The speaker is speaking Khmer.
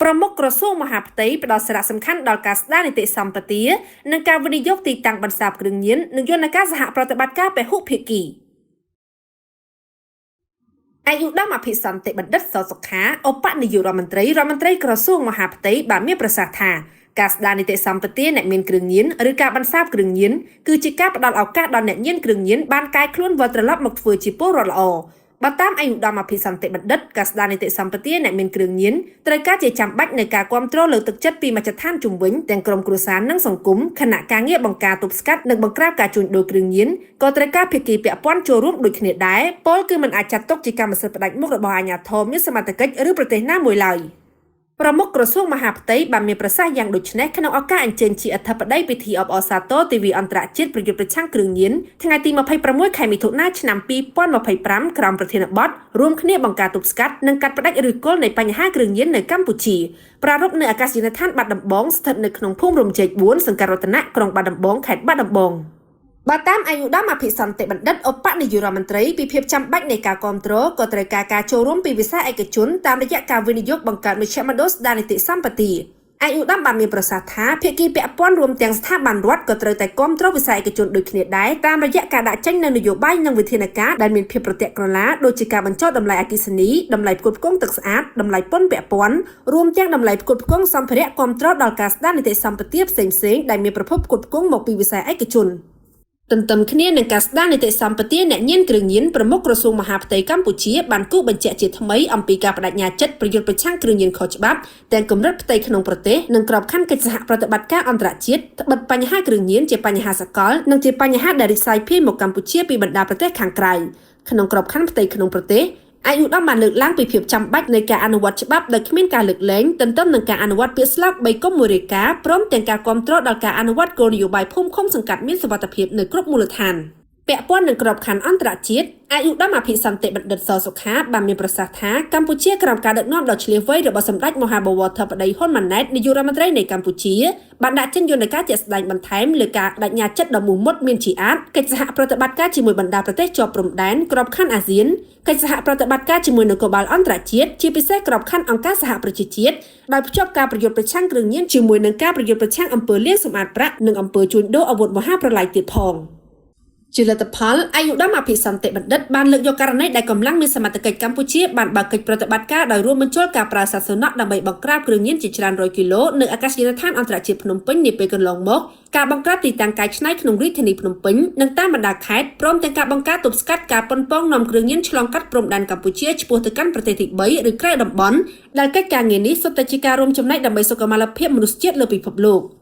ប្រមុខក្រសួងមហាផ្ទៃផ្ដល់សារៈសំខាន់ដល់ការស្ដារនីតិសម្បទានិងការវិនិយោគទីតាំងបន្សាបគ្រឿងញៀននិងយន្តការសហប្រតិបត្តិការពហុភាគីឯកឧត្តមអភិសន្តិបណ្ឌិតសសុខាឧបនាយករដ្ឋមន្ត្រីរដ្ឋមន្ត្រីក្រសួងមហាផ្ទៃបានមានប្រសាសន៍ថាការស្ដារនីតិសម្បទាអ្នកមានគ្រឿងញៀនឬការបន្សាបគ្រឿងញៀនគឺជាការផ្ដល់ឱកាសដល់អ្នកញៀនគ្រឿងញៀនបានកែខ្លួនវិលត្រឡប់មកធ្វើជាពលរដ្ឋល្អបើតាមឯកឧត្តមអភិសន្តិបណ្ឌិតការស្ដារនីតិសម្បទាអ្នកមានគ្រឿងញៀនត្រូវការជាចាំបាច់នៃការគ្រប់គ្រងលើកទឹកចិត្តពីមជ្ឈដ្ឋានជំវិញទាំងក្រុមគ្រួសារនិងសង្គមខណៈការងារបង្ការទប់ស្កាត់និងបង្ក្រាបការជួញដូរគ្រឿងញៀនក៏ត្រូវការភាគីពាក់ព័ន្ធចូលរួមដូចគ្នាដែរពលគឺមិនអាចចាត់ទុកជាកម្មសិទ្ធិផ្ដាច់មុខរបស់អាជ្ញាធរមានសមត្ថកិច្ចឬប្រទេសណាមួយឡើយប្រមុខក្រសួងមហាផ្ទៃបានមានប្រសាសន៍យ៉ាងដូចនេះក្នុងឱកាសអញ្ជើញជាអធិបតីពិធីអបអរសាទរទិវាអន្តរជាតិប្រយុទ្ធប្រឆាំងគ្រឿងញៀនថ្ងៃទី26ខែមិថុនាឆ្នាំ2025ក្រោមប្រធានបទរួមគ្នាបង្ការទប់ស្កាត់និងកាត់ផ្តាច់ឫសគល់នៃបញ្ហាគ្រឿងញៀននៅកម្ពុជាប្រារព្ធនៅអាកាសយានដ្ឋានបាត់ដំបងស្ថិតនៅក្នុងភូមិរំជែក4សង្កាត់រតនៈក្រុងបាត់ដំបងខេត្តបាត់ដំបងបើតាមឯកឧត្តមអភិសន្តិបណ្ឌិតឧបនាយករដ្ឋមន្ត្រីពីភាពចាំបាច់នៃការគ្រប់គ្រងក៏ត្រូវការការចូលរួមពីវិស័យឯកជនតាមរយៈការវិនិយោគបង្កើតមជ្ឈមណ្ឌលស្ដារនីតិសម្បទាឯកឧត្តមបានមានប្រសាសន៍ថាភាគីពាក់ព័ន្ធរួមទាំងស្ថាប័នរដ្ឋក៏ត្រូវតែគ្រប់គ្រងវិស័យឯកជនដូចគ្នាដែរតាមរយៈការដាក់ចេញនូវនយោបាយនិងវិធានការដែលមានភាពប្រទាក់ក្រឡាដូចជាការបញ្ចុះតម្លៃអគ្គិសនីតម្លៃផ្គត់ផ្គង់ទឹកស្អាតតម្លៃពន្ធពាក់ព័ន្ធរួមទាំងតម្លៃផ្គត់ផ្គង់សម្ភារៈគ្រប់គ្រងដល់ការស្ដារនីតិសម្បទាផ្សេងៗដែលមានប្រភពផ្គត់ផ្គង់មកពីវិស័យឯកជនទន្ទឹមគ្នានឹងការស្ដារនីតិសម្បទាអ្នកញៀនគ្រឿងញៀនប្រមុខក្រសួងមហាផ្ទៃកម្ពុជាបានគូបញ្ជាក់ជាថ្មីអំពីការប្តេជ្ញាចិត្តប្រយុទ្ធប្រឆាំងគ្រឿងញៀនខុសច្បាប់ទាំងកម្រិតផ្ទៃក្នុងប្រទេសនិងក្របខ័ណ្ឌកិច្ចសហប្រតិបត្តិការអន្តរជាតិត្បិតបញ្ហាគ្រឿងញៀនជាបញ្ហាសកលនិងជាបញ្ហាដែលរីកសាយភាយមកកម្ពុជាពីបណ្ដាប្រទេសខាងក្រៅក្នុងក្របខ័ណ្ឌផ្ទៃក្នុងប្រទេសឯកឧត្តមបានលើកឡើងពីភាពចាំបាច់នៃការអនុវត្តច្បាប់ដោយគ្មានការលើកលែងទន្ទឹមនឹងការអនុវត្តពាក្យស្លោក3កុំ1រាយការណ៍ព្រមទាំងការគាំទ្រដល់ការអនុវត្តគោលនយោបាយភូមិឃុំសង្កាត់មានសុវត្ថិភាពនៅគ្រប់មូលដ្ឋានពាក់ព័ន្ធនឹងក្របខ័ណ្ឌអន្តរជាតិឯកឧត្តមអភិសន្តិបណ្ឌិតសសុខាបានមានប្រសាសន៍ថាកម្ពុជាក្រោមការដឹកនាំដ៏ឈ្លាសវៃរបស់សម្ដេចមហាបវរធិបតីហ៊ុនម៉ាណែតនាយករដ្ឋមន្ត្រីនៃកម្ពុជាបានដាក់ចេញយន្តការជាក់ស្ដែងបន្ថែមលើការប្តេជ្ញាចិត្តដ៏មោះមុតមានជាអាទិ៍កិច្ចសហប្រតិបត្តិការជាមួយបណ្ដាប្រទេសជាប់ព្រំដែនក្របខ័ណ្ឌអាស៊ានកិច្ចសហប្រតិបត្តិការជាមួយនគរបាលអន្តរជាតិជាពិសេសក្របខ័ណ្ឌអង្គការសហប្រជាជាតិដោយភ្ជាប់ការប្រយុទ្ធប្រឆាំងគ្រឿងញៀនជាមួយនឹងការប្រយុទ្ធប្រឆាំងអំពើលាងសម្អាតប្រាក់និងអំពើជួញដូរអាវុធមហាប្រល័យទៀតផងជាលទ្ធផលឯកឧត្តមអភិសន្តិបណ្ឌិតបានលើកយកករណីដែលកម្លាំងមានសមត្ថកិច្ចកម្ពុជាបានបើកកិច្ចប្រតិបត្តិការដោយរួមបញ្ចូលការប្រើសត្វសំណក់ដើម្បីបង្ក្រាបគ្រឿងញៀនជាច្រើនរយគីឡូនៅអាកាសយានដ្ឋានអន្តរជាតិភ្នំពេញនាពេលកន្លងមកការបង្ក្រាបទីតាំងកែច្នៃក្នុងរាជធានីភ្នំពេញនិងតាមបណ្ដាខេត្តព្រមទាំងការបង្ការទប់ស្កាត់ការប៉ុនប៉ងនាំគ្រឿងញៀនឆ្លងកាត់ព្រំដែនកម្ពុជាឆ្ពោះទៅកាន់ប្រទេសទី3ឬក្រៅតំបន់ដែលកិច្ចការងារនេះសុទ្ធតែជាការរួមចំណែកដើម្បីសុខុមាលភាពមនុស្សជាតិលើពិភពលោក។